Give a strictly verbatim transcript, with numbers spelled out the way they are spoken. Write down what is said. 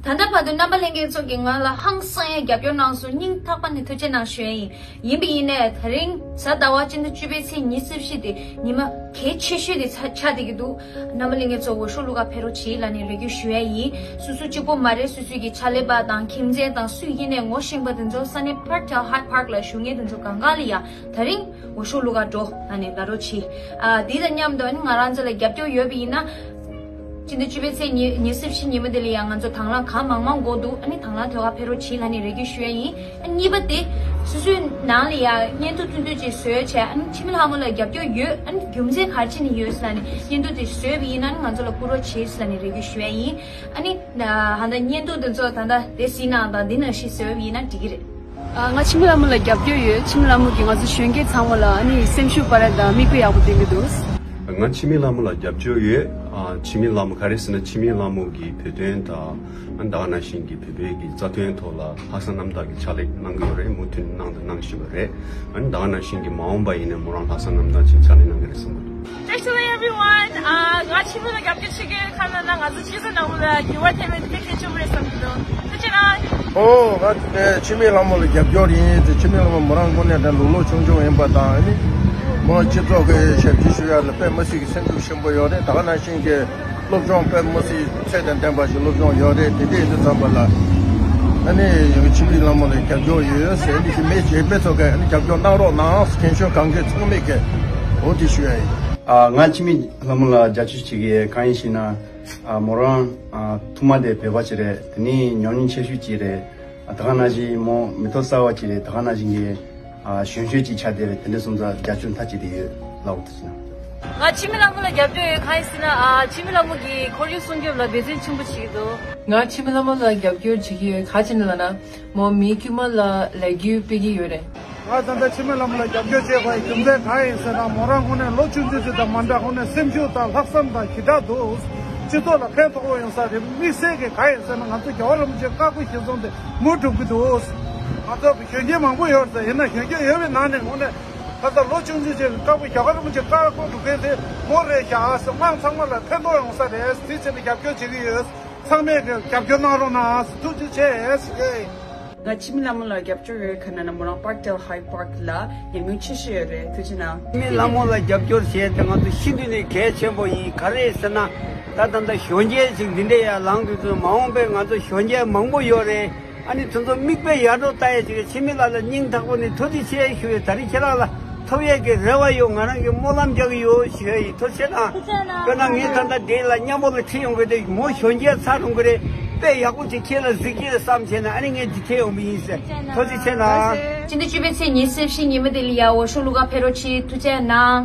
ད་ལྟ་བར་དུ་རྣམ་པ་ལྷན་རྒྱས་ཚོ་གིས་ང་ལ་ཧང་སང་ཡང་རྒྱབ་སྐྱོར་གནང་སོང་། སྙིང་ཐག་པ་ནས་ཐུགས་རྗེ་གནང་ཞུ་ཡ་ཡིན། ཡིན་པ་ཡིན་ནའི་དེ་རིང་གཟའ་ཟླ་བ་སྤྱི་ཟླ་བཅུ་པའི་ཚེས་ཉི་ཤུ་བཞི་དེ་ཉི་མ་གལ་ཆེ་ཤོས་དེ་ཆགས་བསྡད་ཀྱི་འདུག་རྣམ་པ་ལྷན་རྒྱས་ཚོ་འོས་ཤོག་བླུག་ག་ཕེབས་རོགས་བྱེད་ལབ་ནས་རེ་སྐུལ་ཞུ་ཡ་ཡིན། སོ་སོ་གཅིག་པོ་མ་རེད། སོ་སོའི་གི་ཕྱག་ལས་པ་དང་ཁྱིམ་མཚེས་དང་སུ་ཡིན་ནའི་ངོ་ཤེས་པ་དེ་ཚོ་ས་གནས་Parkdale Hyde Park་ལ་བཞུགས་མཁན་དེ་ཚོ་གང་ག་ལ་ཡ་དེ་རིང་འོས་ཤོག་བླུག་ག་འགྲོ་ལབ་ནས་ལབ་རོགས་བྱེད། ཨ་འདི་དང་མཉམ་དུ་ཨ་ནི་ང་རང་ཚོ་ལ་རྒྱབ་སྐྱོར་ཡོད་པ་ཡིན་ན། སྤྱི་ཟླ་བཅུ་པའི་ཚེས་ཉི་ཉི་ཤུ་བཞི་ཉི་མ་དེ་ལ་ཡང་ང་ཚོ་དང་བླངས་གང་མང་མང་དགོས་འདུག་ཨ་ནི་དང་བླངས་ཐོག་ག་ཕེབས་རོགས་བྱེད་ལབ་ནས་རེ་སྐུལ་ཞུ་ཡ་ཡིན། ཨ་གཉིས་པ་དེ། སོ་སོའི་ནང་ལ་ཡ་བརྙན་ཐུང་ཐུང་ཐུང་ཅིག་བཟོས་བྱས་ཨ་ནི་འཆི་མེད་ལྷ་མོ་ལ་རྒྱབ་སྐྱོར་ཡོད། ཨ་ནི་རྒྱུ་མཚན་ག་རེ་བྱས་ནས་ཡོད་ལབ་ནས་བརྙན་ཐུང་དེ་བཟོས་པ་ཡིན་ན་ཨ་ནི་ང་ཚོ་ལ་བསྐུར་རོགས་བྱེད་ལབ་ནས་རེ་སྐུལ་ཞུ་ཡ་ཡིན། ཨ་ནི། ད་ལྟ་བརྙན་ཐུང་དེ་ཚོ་ད་ལྟ་དེ་གཟིགས་གནང་དང་འདི་ནང་བཞིན་བཟོས་པ་ཡིན་ན་འགྲིག་གི་རེད། ང་འཆི་མེད་ལྷ་མོ་ལ་རྒྱབ་སྐྱོར་ཡོད། འཆི་མེད་ལྷ་མོ་གིས་ང་ཚོ་གཞོན་སྐྱེས་ཚང་མ་ལ་ཨ་ནི་སེམས་ཤུགས་སྤར་ཡ་དང་མིག་དཔེ་ཡག་པོ་སྟོན་གྱི་འདུག་ང་འཆི་མེད་ལྷ་མོ་ལ་རྒྱབ་སྐྱོར་ཡོད། ཨ་འཆི་མེད་ལྷ་མོ་ག་རེ་ཟེར་ན་འཆི་མེད་ལྷ་མོ་གི་བོད་དོན་དང་ཨ་ད་ག་ནང་བཞིན་གྱི་བོད་པའི་གི་རྩ་དོན་ཐོག་ལ་ལྷག་བསམ་རྣམ་དག་གི་ཕྱག་ལས་གནང་གི་ཡོད་རེད། མུ་མཐུད་གནང་དང་གནང་བཞིན་པ་རེད། ཨ་ད་ག་ནང་བཞིན་གྱི་མ་འོངས་པ་ཡིན་ན་མོ་རང་ལྷག་བསམ་རྣམ་དག་ཅིག་ཕྱག་ལས་གནང་གི་རེད་བསམ་གི་འདུག Actually, everyone, uh, ང་འཆི་མེད་ལ་རྒྱབ་སྐྱོར་བྱེད་མཁན་ཁ་ན་ན་ང་ཚོ་སྤྱི་ཚོགས་ནང་ལ་འགྱུར་བ་ཐེབས་པའི་དེ་གལ་ཆེན་པོ་རེད་བསམ་གྱི་འདུག་ཐུགས་རྗེ་གནང་། ཨོ་ང་ཚོ་དེ་འཆི་མེད་ལྷ་མོ་ལ་རྒྱབ་སྐྱོར་ཡིན་ཟེར། འཆི་མེད་ལྷ་མོ་མོ་རང་དངོས་གནས་དྲང་ལོ་ལོ་ཆུང་ཆུང་ཡིན་པ་དང་ཨ་ནི་མོ་སྤྱི་ཚོགས་ཀྱི་ཞབས་ཕྱི་ཞུ་ཡ་ལ་དཔེ་མི་སྲིད་ཀྱི་སེམས་ཤུགས་ཆེན་པོ་ཡོད་རེད། ད་ག་ནང་བཞིན་གྱི་སློབ་སྦྱོང་དཔེ་མི་སྲིད་ཚད་དང་ལྡན་པ་ཞིག་སློབ་སྦྱོང་ཡོད་རེད། དེ་འདྲ་ཡིན་དུས་ཙམ་པ་ལ་ཨ་ནི་འཆི་མེད་ལྷ་མོ་ལ་རྒྱབ་སྐྱོར་ཡོད་ཟེར། ཨ་ནི་ཞི་མེད་བྱེད་མེད་ཚོ་གས་ཨ་ནི་རྒྱབ་སྐྱོར་གནང་རོགས་གནང་། རྒན་གཞོན་གང་གའི་ཚང་མས་ཀྱི་འོ་དེ་ཞུ་ཡ་ཡིན། ཨ་ང་འཆི་མེད་ལྷ་མོ་ལ་རྒྱབ་སྐྱོར་བྱེད་ཀྱི་ཡོད། གང་ཡིན་ཞེ་ན། ཨ་མོ་རང་ཨ་ཐོག་མ་དེ་བོད་པ་ཅིག་རེད། དེ་ནས་ཉམས་མྱོང་ཆེ་ཤོས་ཅིག་རེད། ཨ་ད་ག་ནང་བཞིན་མོ་མི་ཐོག་གསར་བ་ཅིག་རེད། ད་ག་ནང་བཞིན་གྱི་ཨ་གཞོན་གཞོན་ཅིག་ཆགས་བསྡད་རེད། དེ་འདྲ་སོང་ཙང་རྒྱབ་སྐྱོར་མཐའ་གཅིག་ཏུ་ཡོད་ལབ་འོ་དེ་ཟེར་ན། ང་འཆི་མེད་ལྷ་མོ་ལ་རྒྱབ་སྐྱོར་ཡོད། གང་ཡིན་ཟེར་ན་ཨ་འཆི་མེད་ལྷ་མོ་གིས་ཁོར་ཡུག་སྲུང་སྐྱོབ་ལ་འབད་བརྩོན་ཆེན་པོ་བྱེད་ཀྱི་འདུག་ང་འཆི་མེད་ལྷ་མོ་ལ་རྒྱབ་སྐྱོར་བྱེད་ཀྱི་ཡོད། ག་རེ་བྱས་ནས་ལབ་ན་མོ་མི་དཀྱུས་མ་ལ་ལས་འགུལ་སྤེལ་གྱི་ཡོད་རེད། ང་ད་ལྟ་འཆི་མེད་ལྷ་མོ་ལ་རྒྱབ་སྐྱོར་བྱེད་དགོས་ཡ་རྒྱུ་མཚན་གང་ཡིན་ཟེར་ན་མོ་རང་དངོས་གནས་ལོ་ཆུང་ཆུང་ཅིག་དང་མ་འདྲ། དངོས་གནས་སེམས་ཤུགས་དང་ལྷག་བསམ་དང་ཞེ་དྲག་འདུག་སྤྱི་ཚོགས་ལ་ཕན་ཐོགས་པོ་ཡོང་ས་རེད། དམིགས་བསལ་གྱི་གང་ཡིན་ཟེར་ན་ང་ཚོ་རྒྱལ་བ་རིན་པོ་ཆེའི་བཀའ་བསྒོ་གཞིར་བཟུང་སྟེ་མུ་སྒྲུབ་ཀྱི་འདུག་ང་ཚོ་གཞོན་སྐྱེས་མང་པོ་ཡོད་རེད་ཟེར། ཡིན་ན་གཞོན་སྐྱེས་ཡོད་པའི་ནང་ནས་དངོས་གནས་ད་ལྟ་ལོ་ཆུང་ཆུང་ཅིག་བཀའ་བསྒོ་རྒྱལ་བ་རིན་པོ་ཆེའི་བཀའ་བསྒོ་སྒྲུབ་མཁན་དེ་མོ་རེད་ཤག་ཟེར། དམངས་ཚང་མ་ལ་ཕན་ཐོགས་ཡོང་ས་རེད། དེ་བྱས་ནས་རྒྱབ་སྐྱོར་བྱེད་ཀྱི་ཡོད། ཚང་མས་རྒྱབ་སྐྱོར་གནང་རོགས་གནང་། ཐུགས་རྗེ་ཆེ། ང་འཆི་མེད་ལྷ་མོ་ལ་རྒྱབ་སྐྱོར་ཡོད། ག་ན་ན་མོ་རང་Parkdale Hyde Park་ལ་ཉམས་མྱོང་ཆེ་ཤོས་ཡོད་རེད། ཐུགས་རྗེ་གནང་། འཆི་མེད་ལྷ་མོ་ལ་རྒྱབ་སྐྱོར་བྱས་ཏེ་ང་ཚོ་ཤིན་ཏུ་ནས་གལ་ཆེན་པོ་ཡིན། ག་རེ་ཟེར་ན་ད་ད་ལྟ་གཞོན་སྐྱེས་ཅིག་འདི་འདྲ་ཡར་ལངས་དུས་ཙམ་མ་འོངས་པའི་ང་ཚོ་གཞོན་སྐྱེས་མང་པོ་ཡོད་རེད། ཨ་ནི་ཚོ་ཚོ་མིག་དཔེ་ཡར་འགྲོ་ལྟ་ཡ་ཅིག་འཆི་མེད་ལྷ་ལ་སྙིང་ཐག་པོ་ནས་ཐུགས་རྗེ་ཆེ་ཞུ་ཡ། ད་རིང་ཁྱེད་རང་ལ་ཐོབ་ཡས་ཀྱི་རེ་བ་ཡོད། ང་རང་གིས་སྨོན་ལམ་རྒྱག་གི་ཡོད་ཞུ་ཡ་ཡིན། ཐུགས་རྗེ་གནང་། དཔེར་ན་ངས་ད་ལྟ་འདི་ལ་མཉམ་པོ་ལ་ཁྲིད་ཡོང་གི་དེ་མོ་གཞོན་སྐྱེས་ཚར་འགྲོ་གི་རེད། དཔེ་ཡག་པོ་ཅིག་ཁྱེད་ལ་གཟིགས་ཀྱི་བསམ་བྱས་ན་ཨ་ནི་ངས་འདི་ཁྲིད་ཡོང་གི་ཡིན་ཟེར། ཐུགས་རྗེ་ཆེ་གནང་། སྤྱི་ཟླ་བཅུ་པའི་ཚེས་ཉི་ཤུ་བཞི་ཉི་མ་དེ་ལ་ཡ་འོས་ཤོག་བླུག་ག་ཕེབས་རོགས་གྱིས། ཐུགས་རྗེ་གནང་།